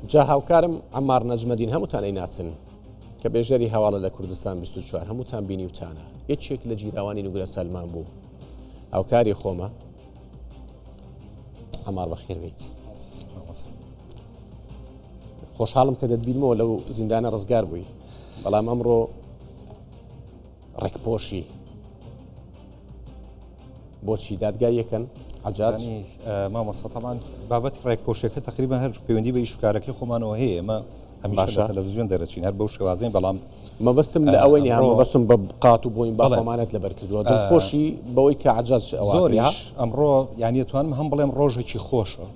جا هاوکارم عەمار نەجمەدین هەمووتان ئەیناسن کە بێژەری هەواڵە لە کوردستان 24 هەمووتان بینیوتانە یەکێک لە گیراوانی نوگرە سەلمان بوو هاوکاری خۆمە عەمار بەخێر بیت. خۆشحاڵم کە دەتبینمەوە لەو زیندانە ڕزگار بووی بەڵام ئەمڕۆ ڕێکپۆشی بۆچی دادگای یەکەن عجاج مامۆستا تەمان بابەتی ڕێکپۆشەکە تقریبا هەر پەیوەندی بە ئیشکارەکەی خۆمانەوە هەیە ئێمە هەمیشە لە تەلەڤزیۆن دەرەچین هەر بەو شێوازین بەڵام مەبەستم لە ئەوەی نیە مەبەستم بە قات و بۆین بە خۆمانت لەبەر کردووە دڵخۆشی بەوەی کە عجاج زۆریش ئەمڕۆ یانی توانم هەم بڵێم ڕۆژێکی خۆشە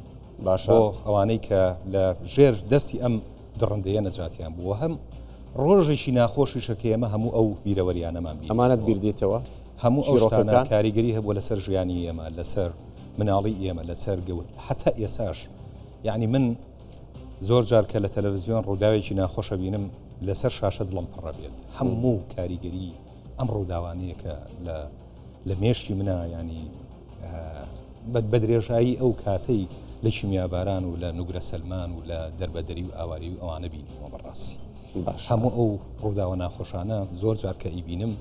باشە بۆ ئەوانەی کە لە ژێر دەستی ئەم دڕندەیە نەجاتیان بووە هەم ڕۆژێکی ناخۆشیشە کە ئێمە هەموو ئەو بیرەوەریانەمان بیر ئەمانەت بیر دێتەوە هەموو ئەو شتانە کاریگەری هەبووە لەسەر ژیانی ئێمە لەسەر مناڵی ئێمە لەسەر گەور حتا ئێساش یعنی من زۆر جار کە لە تەلەڤزیۆن ڕووداوێکی ناخۆشە بینم لەسەر شاشە دڵم پڕە بێت هەموو کاریگەری ئەم ڕووداوانەیە کە لە لە مێشکی منە ینی بە درێژایی ئەو کاتەی لە کیمیاباران و لە نوگرە سەلمان و لە دەربەدەری و ئاواری و ئەوانە بینیومە بەڕاستی هەموو ئەو ڕووداوە ناخۆشانە زۆر جار کە ئیبینم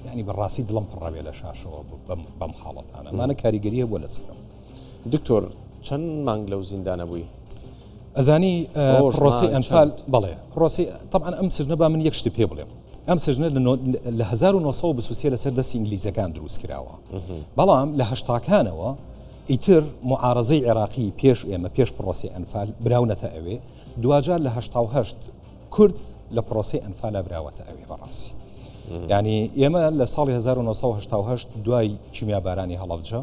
یعنی بەڕاستی دڵم پڕەوێ لە شاشەوە بەم حاڵەتانە مانە کاریگەری هەبووە لەسەرم. دکتۆر چەند مانگ لەو زیندانە بووی؟ ئەزانی پرۆسی ئەنفال بەڵێ پرۆسی طبعا ئەم سجنە با من یەک شتی پێ بڵێم ئەم سجنە لە 1923 لەسەر دەستی ئینگلیزەکان دروست کراوە بەڵام لە هەشتاکانەوە ئیتر معارەزەی عێراقی پێش ئێمە پێش پرۆسی ئەنفال براونەتە ئەوێ دواجار لە 1970 کورد لە پرۆسی ئەنفالا براوەتە ئەوێ بەڕاستی ینی ئێمە لە ساڵی 1970 دوای کیمیابارانی هەڵەبجە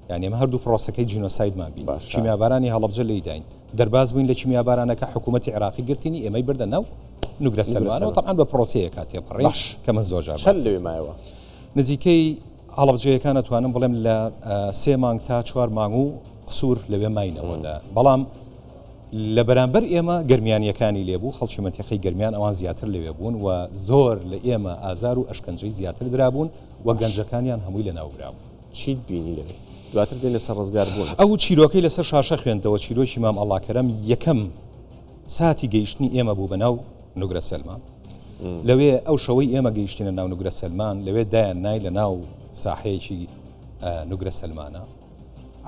یانی ئێمە هەردوو پرۆسەکەی جینۆسایدمان بینی. باشە. کیمیابارانی هەڵەبجە لێی داین. دەرباز بووین لە کیمیابارانەکە حکوومەتی عێراقی گرتینی ئێمەی بردە ناو نوگرە سەلمانەوە تەبعەن بە پرۆسەیەکا تێپەڕین باش. کە من زۆر جار چەند باسم لەوێ مایەوە؟ نزیکەی هەڵەبجەیەکان ئەتوانم بڵێم لە سێ مانگ تا چوار مانگ و قسوور لەوێ ماینەوە لە بەڵام لە بەرامبەر ئێمە گەرمیانییەکانی لێ بوو، خەڵکی مەنتیقەی گەرمیان ئەوان زیاتر لەوێ بوون و زۆر لە ئێمە ئازار و ئەشکەنجەی زیاتر درابوون و گەنجەکانیان هەمووی لەناو برابوو. چیت بینی لەوێ؟ دواتر دێینە سەر ڕزگار بوونت. ئەو چیرۆکەی لەسەر شاشە خوێندەوە، چیرۆکی مام ئەڵاکەرەم یەکەم ساتی گەیشتنی ئێمە بوو بە ناو نوگرە سەلمان. لەوێ ئەو شەوەی ئێمە گەیشتینە ناو نوگرە سەلمان، لەوێ دایان نای لە ناو ساحەیەکی نوگرە سەلمانە.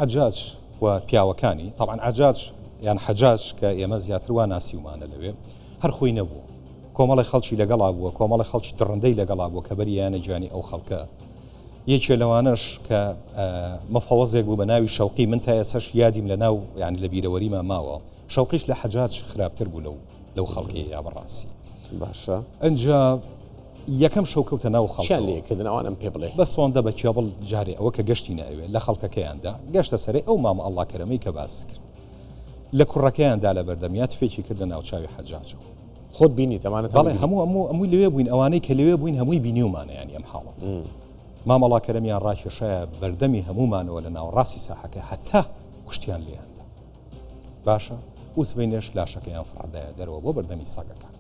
عەجاج و پیاوەکانی، تەبعەن عەجاج یان حەجاج کە ئێمە زیاتر وا ناسیومانە لەوێ، هەر خۆی نەبوو. کۆمەڵێ خەڵکی لەگەڵا بووە، کۆمەڵێ خەڵکی دڕندەی لەگەڵا بووە کە بەریانە گیانی ئەو خەڵکە. یەکێ لەوانەش کە مفەوەزێک بوو بە ناوی شەوقی، من تا ئێسەش یادیم لە ناو یانی لە بیرەوەریما ماوە، شەوقیش لە حەجاج خراپتر بوو لەو لەو خەڵکەی یا بەڕاستی. باشە. ئنجا یەکەم شەو کەوتە ناو چیان خەڵکەوە. لێ کردن ئەوانەم پێ بڵێ. بە سۆندە بە کێبڵ جارێ ئەوە کە گەشتینە ئەوێ لە خەڵکەکەیان دا، گەشتە سەرێ ئەو مامە ئەڵڵاکەرەمەی کە باست کرد. لە کوڕەکەیان دا لە بەردەمیا تفێکی کردە ناوچاوی حەجاجەوە. خۆت بینیت ئەمانەت بەڵێ هەموو هەموو هەمووی لەوێ بووین ئەوانەی کە لەوێ بووین هەمووی بینیومانە ینی ئەم حاڵەت مامەڵا کەرەمیان ڕاکێشایە بەردەمی هەموومانەوە لە ناوەڕاستی ساحەکە هەتا کوشتیان لێیاندا باشە و سبەینێش لاشەکەیان فڕدایە دەرەوە بۆ بەردەمی سەگەکان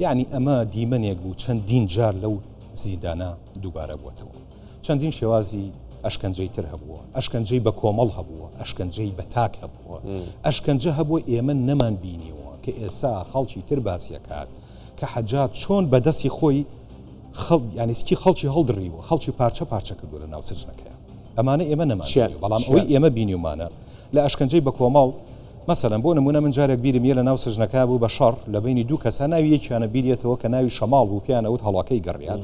یعنی ئەمە دیمەنێک بوو چەندین جار لەو زیندانە دووبارە بووەتەوە چەندین شێوازی ئەشکەنجەی تر هەبووە، ئەشکەنجەی بە کۆمەڵ هەبووە، ئەشکەنجەی بە تاک هەبووە، ئەشکەنجە هەبووە ئێمە نەمان بینیوە کە ئێسا خەڵکی تر باسی ئەکات کە حەجاج چۆن بە دەستی خۆی خەڵ یانی سکی خەڵکی هەڵدڕیوە، خەڵکی پارچە پارچە کردووە لە ناو سجنەکەیا. ئەمانە ئێمە نەمان بینیوە، بەڵام ئەوەی ئێمە بینیومانە لە ئەشکەنجەی بە کۆمەڵ مەسەلەن بۆ نموونە من جارێک بیرم یە لە ناو سجنەکە بوو بە شەڕ لە بەینی دوو کەسا ناوی یەکیانە بیریەتەوە کە ناوی شەماڵ بوو پێیان ئەوت هەڵاکەی گەڕیات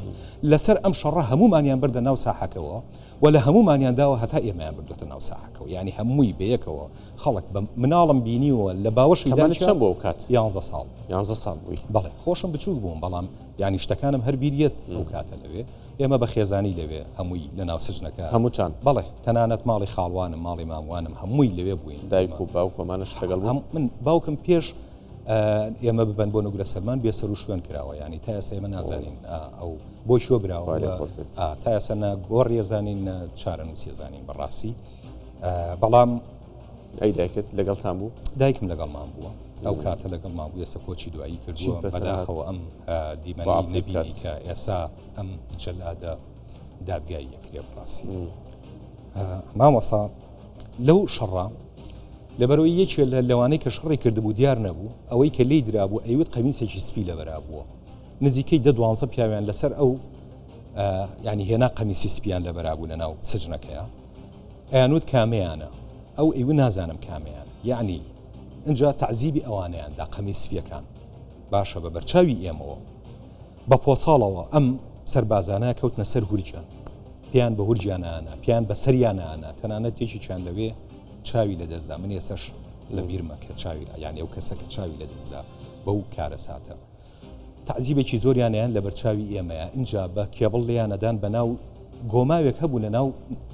لەسەر ئەم شەڕە هەموومانیان بردە ناو ساحەکەوە و لە هەموومانیان داوە هەتا ئێمەیان بردوێتە ناو ساحەکەوە یعنی هەمووی بەیەکەوە خەڵک بە مناڵم بینیوە لە باوەشی تەمەنت چەند بوو ئەو کات؟ یانزە ساڵ. یانزە ساڵ بووی. بەڵێ خۆشم بچووک بووم بەڵام یعنی شتەکانم هەر بیریەت ئەو کاتە لەوێ ئێمە بە خێزانی لەوێ هەمووی لە ناو سجنەکە. هەمووتان؟ بەڵێ تەنانەت ماڵی خاڵوانم ماڵی ماموانم هەمووی لەوێ بووین. دایک و باوک و ئەمانەش لەگەڵ بوون؟ من باوکم پێش ئێمە ببەن بۆ نوگرە سەلمان بێ سەر و شوێن کراوە یانی تا ئێستا ئێمە نازانین ئەو بۆ کوێ براوە خوای لێ خۆش بێت. تا ئێستا نە گۆڕی ئەزانین نە چارەنووسی ئەزانین بەڕاستی بەڵام ئەی دایکت لەگەڵتان بوو؟ دایکم لەگەڵمان بووە ئەو کاتە لەگەڵمان بوو ئێستا کۆچی دوایی کردووە بەداخەوە ئەم دیمەنی نەبینی کە ئێسا ئەم جەلادە دادگایی یەکرێ بەڕاستی مامۆستا لەو شەڕە. لەبەرئەوەی یەکێ لە لەوانەی کە شەڕی کردبوو دیار نەبوو، ئەوەی کە لێی درابوو ئەیوت قەمیسێکی سپی لەبەرا بووە. نزیکەی دە دوانزە پیاویان لەسەر ئەو یانی هێنا قەمیسی سپیان لەبەرا بوو لەناو سجنەکەیا. ئەیانوت کامەیانە؟ ئەو ئەیوت نازانم کامەیانە. یانی ئینجا تەعزیبی ئەوانەیان دا قەمیس سپیەکان. باشە بە بەرچاوی ئێمەوە. بە پۆساڵەوە ئەم سەربازانە کەوتنە سەر هورجیان. پێیان بە هورجیان ئەنا، پێیان بە سەریان ئەنا، تەنانەت یەکێکیان لەوێ چاوی لەدەستدا، من ئێسەش لە بیرمە کە چاوی یانی ئەو کەسە کە چاوی لەدەستدا بەو کارەساتە. تەعزیبێکی زۆریان ئەیان لە بەرچاوی ئێمەیە، ئینجا بە کێبڵ لێیان ئەدان بە ناو گۆماوێک هەبوو لە ناو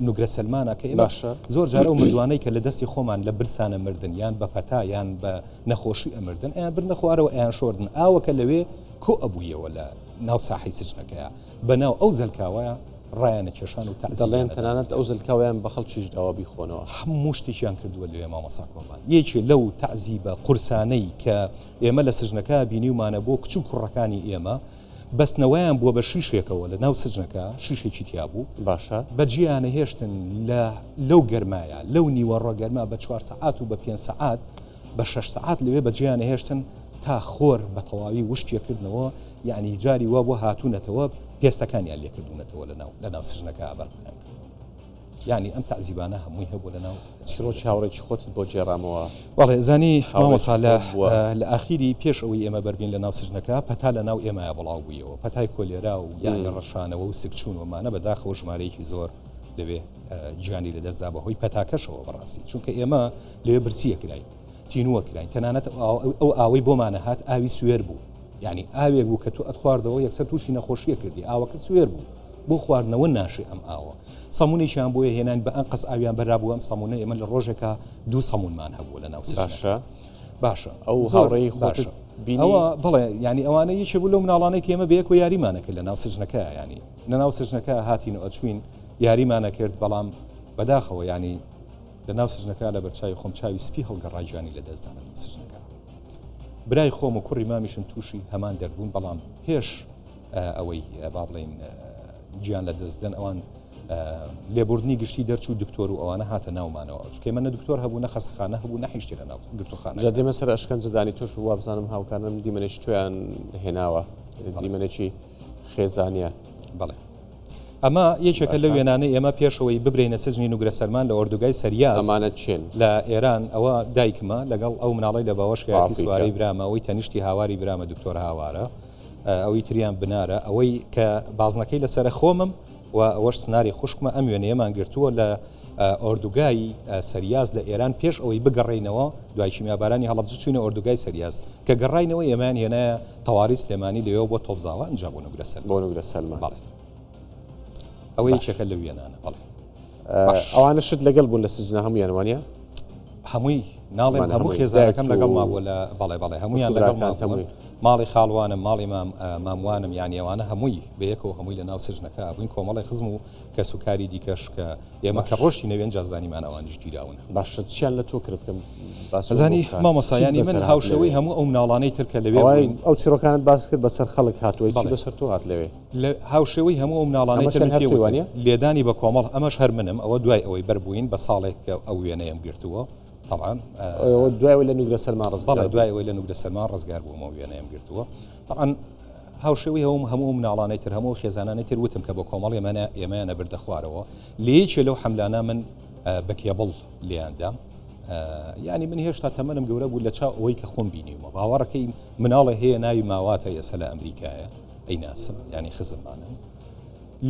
نوگرە سەلمانە کە ئێمە باشە. زۆر جار ئەو مردوانەی کە لە دەستی خۆمان لە برسانە مردن یان بە پەتا یان بە نەخۆشی ئەمردن ئەیان بردنە خوارەوە ئەیان شۆردن ئاوەکە لەوێ کۆ ئەبوویەوە لە ناو ساحەی سجنەکەیا بە ناو ئەو زەلکاوەیا ڕایانە کێشان و تەعزیبیان دەڵێن ئەدان. تەنانەت ئەو زەلکاوەیان بە خەڵکیش داوە بیخۆنەوە. هەموو شتێکیان کردووە لەوێ مامۆستا کۆڤان. یەکێ لەو تەعزیبە قورسانەی کە ئێمە لە سجنەکە بینیومانە بۆ کچ و کوڕەکانی ئێمە بەستنەوەیان بووە بە شیشێکەوە لە ناو سجنەکە شیشێکی تیا بوو باشە. بە جێیانە هێشتن لە لەو گەرمایە لەو نیوەڕۆ گەرما بە چوار سەعات و بە پێنج سەعات بە شەش سەعات لەوێ بە جێیان هێشتن تا خۆر بە تەواوی وشکێ کردنەوە یەعنی جاری وا بووە هاتوونەتەوە پێستەکانیان لێ کردوونەتەوە لە ناو لە ناو سجنەکە بەرپایان کردووە یعنی ئەم تەعزیبانە هەمووی هەبوو لە ناو چیرۆکی هاوڕێکی خۆتت بۆ گێڕامەوە. بەڵێ زانی هاوڕێکی مامۆستا لە خۆت بووە. لە ئاخیری پێش ئەوەی ئێمە بەربین لە ناو سجنەکە پەتا لە ناو ئێمەیا بڵاو بوویەوە پەتای کۆلێرا و یعنی ڕشانەوە و سکچوون ومانە بەداخەوە ژمارەیەکی زۆر لەوێ گیانی لەدەستدا بەهۆی پەتاکەشەوە بەڕاستی چونکە ئێمە لەوێ برسیە کراین تینووە کراین تەنانەت ئەو ئاوەی بۆمانە هات ئاوی سوێر بوو یعنی ئاوێک بوو کە تۆ ئەتخواردەوە یەکسەر تووشی نەخۆشیە کردی ئاوەکە سوێر بوو بۆ خواردنەوە ناشێ ئەم ئاوە سەمونێکیان بۆیە هێنان بە ئەنقەس ئاویان بەرابوو ئەم سەمونە ئێمە لە ڕۆژێکا دوو سەمونمان هەبوو لە ناو باشە باشە ئەو هاوڕێی خۆتت بینی ئەوە بڵێ ینی ئەوانە یەکێ بوو لەو مناڵانەی کە ئێمە بەیەکەوە یاریمانە کرد لە ناو سجنەکە ینی لە ناو سجنەکە هاتین و ئەچوین یاریمانە کرد بەڵام بەداخەوە ینی لە ناو سجنەکە لە بەرچاوی خۆم چاوی سپی هەڵگەڕا گیانی لە دەستدا لە ناو سجنەکە برای خۆم و کوڕی مامیشم تووشی هەمان دەرد بوون بەڵام پێش ئەوەی با بڵین گیان لە دەست بدەن ئەوان لێبوردنی گشتی دەرچوو دکتۆر و ئەوانە هاتە ناومانەوە چونکە ئێمە نە دکتۆر هەبوو نە خەستەخانە هەبوو نە هیچ شتێ لە ناو گرتوخانە جا دێمە سەر ئەشکەنجەدانی تۆش وابزانم هاوکارم دیمەنێکی تۆیان هێناوە دیمەنێکی خێزانیە. بەڵێ. ئەمە یەکێکە لەو وێنانەی ئێمە پێش ئەوەی ببرێینە سجنی نوگرە سەلمان لە ئۆردوگای سەریاس ئەمانە کێن؟ لە ئێران، ئەوە دایکمە لەگەڵ ئەو مناڵەی لە باوەشکایەتی باپیرە. سوارەی برامە، ئەوەی تەنیشتی هاواری برامە دکتۆر هاوارە، ئەوی تریان بنارە، ئەوەی کە بازنەکەی لەسەرە خۆمم و ئەوەش سناری خوشکمە، ئەم وێنەیەمان گرتووە لە ئۆردوگای سەریاس لە ئێران پێش ئەوەی بگەڕێینەوە دوای کیمیابارانی هەڵەبجە چووینە ئۆردوگای سەریاس کە گەڕاینەوە ئێمەیان هێنایە تەواری سلێمانی لەوێوە بۆ تۆپزاوا ئینجا بۆ نوگرە سەلمان. بۆ نوگرە سەلمان. بەڵێ. ئەوە یەکێکە لەو وێنانە. بەڵێ. باش. ئەوانە شت لەگەڵ بوون لە سجنە هەموویان وانە؟ هەمووی ناڵێم هەموو خێزانەکەم لەگەڵ مابووە لە بەڵێ بەڵێ هەمویان لەگەڵ مابوون ماڵی خاڵوانم ماڵی ماموانم یان ئەوانە هەمووی بەیەکەوە هەمووی لە ناو سجنەکە بووین کۆمەڵی خزم و کەس و کاری دیکەش کە ئێمە کە ڕۆشتی نەوێن جازانیمان ئەوانیش گیراون. باشە چیان لە تۆ کرد بکەم باس زانی مامۆستا یانی من هاوشێوەی هەموو ئەو مناڵانەی تر کە لەوێ بوون ئەو چیرۆکانت باس کرد بەسەر خەڵک هاتووە چی بەسەر تۆ هات لەوێ؟ لە هاوشێوەی هەموو ئەو مناڵانەی تر ئەمەشیان هەر تۆی وانیە؟ لێدانی بە کۆمەڵ ئەمەش هەر منم ئەوە دوای ئەوەی بەربووین بە ساڵێک کە ئەو وێنەیەم گرتووە تەبعەن ئەوە دوای ئەوەی لە نوگرە سەلمان ڕزگار بەڵێ دوای ئەوەی لە نوگرە سەلمان ڕزگار بووم ئەو وێنەیەم گرتووە تەبعەن هاوشێوەی هەوم هەموو ئەو مناڵانەی تر هەموو ئەو خێزانانەی تر وتم کە بە کۆمەڵ ئێمە ئێمەیان ئەبردە خوارەوە لە یەکێ لەو حەملانە من بە کێبڵ لێیان دام یعنی من هێشتا تەمەنم گەورە بوو لە چاو ئەوەی کە خۆم بینیومە باوەڕەکەی مناڵە هەیە ناوی ماواتە ئێستا لە ئەمریکایە ئەیناسم یعنی خزممانن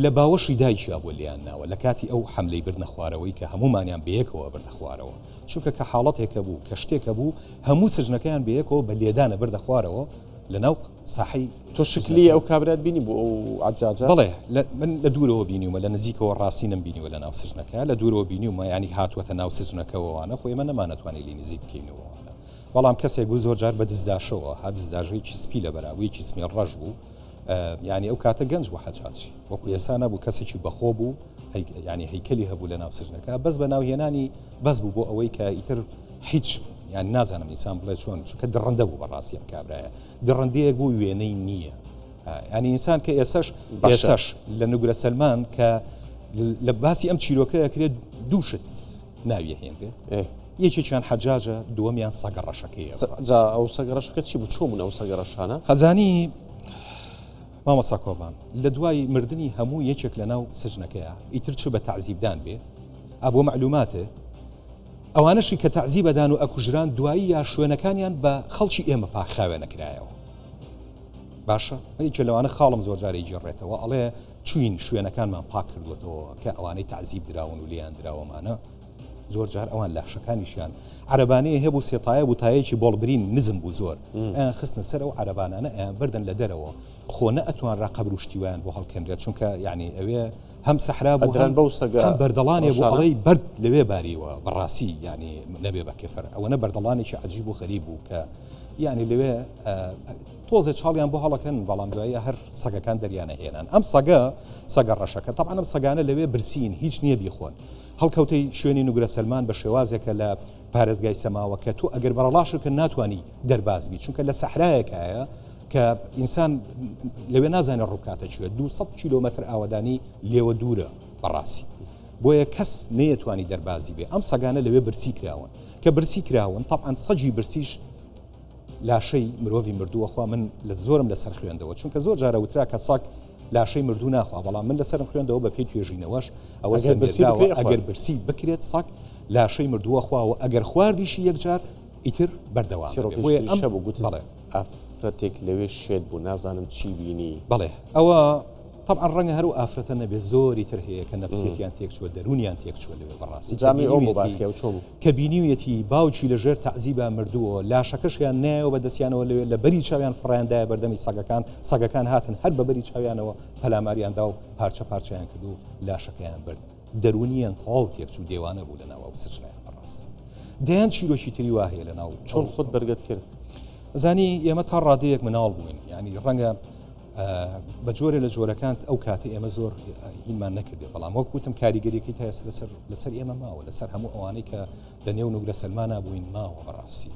لە باوەشی دایکیا بۆ لێیان ناوە لە کاتی ئەو حەملەی بردنە خوارەوەی کە هەموومانیان بەیەکەوە بردە خوارەوە چونکە کە حاڵەتێکە بوو کە شتێکە بوو هەموو سجنەکەیان بەیەکەوە بە لێدانە بردە خوارەوە لە ناو ساحەی تۆ شکلی ئەو کابرات بینی بوو ئەو عەجاجە؟ بەڵێ من لە دوورەوە بینیومە لە نزیکەوە ڕاستی نەمبینیوە لە ناو سجنەکە لە دوورەوە بینیومە ینی هاتووەتە ناو سجنەکەوە وانە خۆ ئێمە نەمانەتوانی لێ نزیک بکەینەوە وانە بەڵام کەسێک بوو زۆر جار بە دزداشەوە ها دزداژەیەکی سپی لەبەرا بوو یەکی سمێڵ ڕەش بوو یعنی ئەو کاتە گەنج بوو حەجاجی وەکو ئێسا نەبوو کەسێکی بەخۆ بوو ینی هەیکەلی هەبوو لە ناو سجنەکە بەس بە ناوهێنانی بەس بوو بۆ ئەوەی کە ئیتر هیچ یان نازانم ئینسان بڵێ چۆن چونکە دڕندە بوو بەڕاستی ئەم کابرایە دڕندەیەک بوو وێنەی نییە ینی ئینسان کە ئێسش ئێسش لە نوگرە سەلمان کە لە باسی ئەم چیرۆکە کرێت دووشت ناویە هێنرێت. یەکێکیان حەجاجە دووەمیان سەگە ڕەشەکەیە. جا ئەو سەگە ڕەشەکە چی بوو چۆن بوون ئەو سەگە ڕەشانە؟ ئەزانی مامۆستا کۆڤان لە دوای مردنی هەموو یەکێک لە ناو سجنەکەیا ئیتر چ بە تەعزیبدان بێ ئا بۆ مەعلوماتێ ئەوانەشی کە تەعزیب ئەدان و ئەکوژران دوایی یا شوێنەکانیان بە خەڵکی ئێمە پاک خاوێنەکرایەوە باشە یەکێ لەوانە خاڵم زۆر جارێ گێڕێتەوە ئەڵێ چوین شوێنەکانمان پاک کردوێتەوە کە ئەوانەی تەعزیب دراون و لێیان دراوەمانە زۆر جار ئەوان لاشەکانیشیان عەرەبانەیە هەبوو سێتایە بوو تایەکی بۆڵبرین نزم بوو زۆر ئەیان خستنە سەر ئەو عەرەبانانە ئەیان بردن لە دەرەوە خۆ نەئەتوانرا قەبر و شتی وایان بۆ هەڵکەنرێت چونکە یعنی ئەوێ هەم سەحرا بوو ئەدران بەو سەگە هەم بەردەڵانێ بوو ڕەشانە؟ ئەڵێی بەرد لەوێ باریوە بەڕاستی یعنی نەبێ بە کفر ئەوەنە بەردەڵانێکی عەجیب و غەریب بوو کە یعنی لەوێ تۆزێ چاڵیان بۆ هەڵەکەن بەڵام دوایی هەر سەگەکان دەریانە هێنان ئەم سەگە سەگە ڕەشەکە تەبعەن ئەم سەگانە لەوێ برسین هیچ نییە بیخۆن هەڵکەوتەی شوێنی نوگرە سەلمان بە شێوازێکە لە پارێزگای سەماوە کە تۆ ئەگەر بەڕەڵاشت کرد ناتوانی دەرباز بی چونکە لە سەحرایەکایە کە ئینسان لەوێ نازانێت ڕووبکاتە کوێ 200 کیلۆمەتر ئاوەدانی لێوە دوورە بەڕاستی بۆیە کەس نەیەتوانی دەربازی بێ ئەم سەگانە لەوێ برسی کراون کە برسی کراون تەبعەن سەگی برسیش لاشەی مرۆڤی مردووە خوا من لە زۆرم لەسەر خوێندەوە چونکە زۆر جارە وترا کە سەگ لاشەی مردوو ناخوا بەڵام من لەسەرم خوێندەوە بە پێی توێژینەوەش ئەوە ئەگەر برسی سەلمێنراوە بکرێ ئەگەر برسی بکرێت سەگ لاشەی مردووە خوا و ئەگەر خواردیشی یەکجار ئیتر بەردەوام دەبێت چیڕۆکێکی بۆیە تریش ئەم هەبوو گوتت بەڵێ. ئافرەتێک لەوێ شێت بوو نازانم چی بینی. بەڵێ ئەوە تەبعەن ڕەنگە هەر ئەو ئافرەتە نەبێت زۆری تر هەیە کە نەفسیەتیان تێکچووە دەروونیان تێکچووە لەوێ بەڕاستی کە جامی ئەو بۆ بینیویەتی باسکەی ئەو چۆن بوو؟ کە بینیویەتی باوکی لە ژێر تەعزیبا مردووە لاشەکەشیان نایەوە بە دەستیانەوە لەوێ لە بەری چاویان فڕێیان دایە بەردەمی سەگەکان سەگەکان هاتن هەر بە بەری چاویانەوە پەلاماریان دا و پارچە پارچەیان کرد و لاشەکەیان برد دەروونیان تەواو تێکچوو دێوانە بوو لە ناو ئەو سجنەیان بەڕاستی دەیان چیرۆکی تری وا هەیە لە ناو چۆن خۆت بەرگەت کرد؟ زانی ئێمە تا ڕادەیەک مناڵ بووین یعنی ڕەنگە بە جۆرێ لە جۆرەکان ئەو کاتە ئێمە زۆر هینمان نەکردێ بەڵام وەک وتم کاریگەریەکەی تا ئێستا لەسەر لەسەر ئێمە ماوە لەسەر هەموو ئەوانەی کە لە نێو نوگرە سەلمانا بووین ماوە بەڕاستی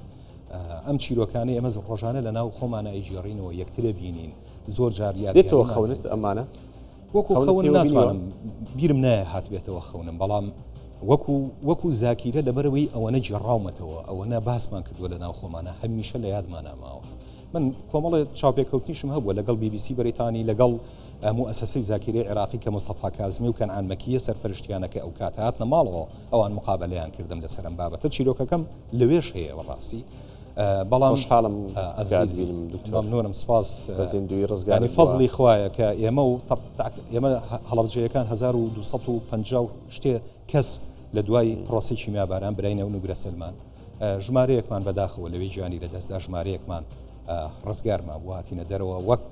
ئەم چیرۆکانەی ئێمە ڕۆژانە لە ناو خۆمانە ئەیگێڕینەوە یەکترە بینین زۆر جار یادێتەوە خەونت ئەمانە وەکو خەون ناتوانم بیرم نایە هاتبێتەوە خەونم بەڵام وەکو وەکو زاکیرە لەبەرەوەی ئەوەنە گێڕاومەتەوە ئەوەنە باسمان کردووە لە ناو خۆمانە هەمیشە لە یادمانە ماوە من کۆمەڵێ چاوپێکەوتنیشم هەبووە لەگەڵ بی بی سی بەریتانی، لەگەڵ موئەسەسەی زاکیرەی عێراقی کە مستەفا کازمی و کەنعان مەکییە سەرپەرشتیانەکەی ئەوکات هاتنە ماڵەوە ئەوان مقابەلەیان کردم لەسەر ئەم بابەتە چیرۆکەکەم لەوێش هەیە بەڕاستی بەڵام خۆشحاڵم ئەزیزی بینم دکتۆر مەمنونم سپاس بە زیندوویی ڕزگارت یانی بووە. فەزڵی خوایە کە ئێمە و ئێمە هەڵەبجەیەکان 1250 و شتێ کەس لە دوای پرۆسەی کیمیاباران براینە و نوگرە سەلمان ژمارەیەکمان بەداخەوە لەوێ گیانی لەدەستدا، ژمارەیەکمان ڕزگارمان بوو هاتینە دەرەوە وەک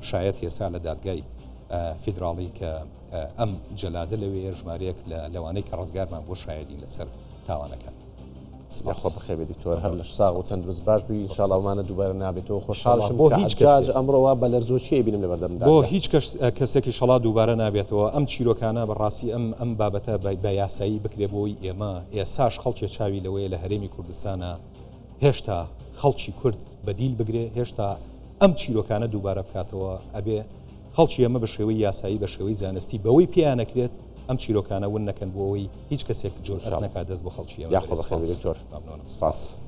شایەت ئێستا لە دادگای فیدراڵی کە ئەم جەلادە لەوێیە ژمارەیەک لە لەوانەی کە ڕزگارمان بووە شایەدین لەسەر تاوانەکان. یاخوا بەخێربێی دکتۆر هەر لەش ساغ و تەندروست باش بی ان شاء الله ئەومانە دووبارە نابێتەوە خۆشحاڵشم بۆ کە هیچ حەجاج کەسێک. ئەمڕۆ وا بە لەرزۆکی ئەیبینم لەبەردەم بۆ دادگا. هیچ کەسێکی شەڵا دووبارە نابێتەوە ئەم چیرۆکانە بەڕاستی ئەم ئەم بابەتە بە یاسایی بکرێ بۆی ئێمە ئێساش خەڵکێ چاوی لەوەیە لە هەرێمی کوردستانا هێشتا خەڵکی کورد بە دیل بگرێ هێشتا ئەم چیرۆکانە دووبارە بکاتەوە ئەبێ خەڵکی ئێمە بە شێوەی یاسایی بە شێوەی زانستی بەوەی پێیانەکرێت ئەم چیرۆکانە ون نەکەن بۆ ئەوەی هیچ کەسێک جورئەت نەکات دەست بۆ خەڵکی ئێمە یاخوا بەرێ بەخێربێی سپاس دکتۆر مەمنونم سپاس. سپاس.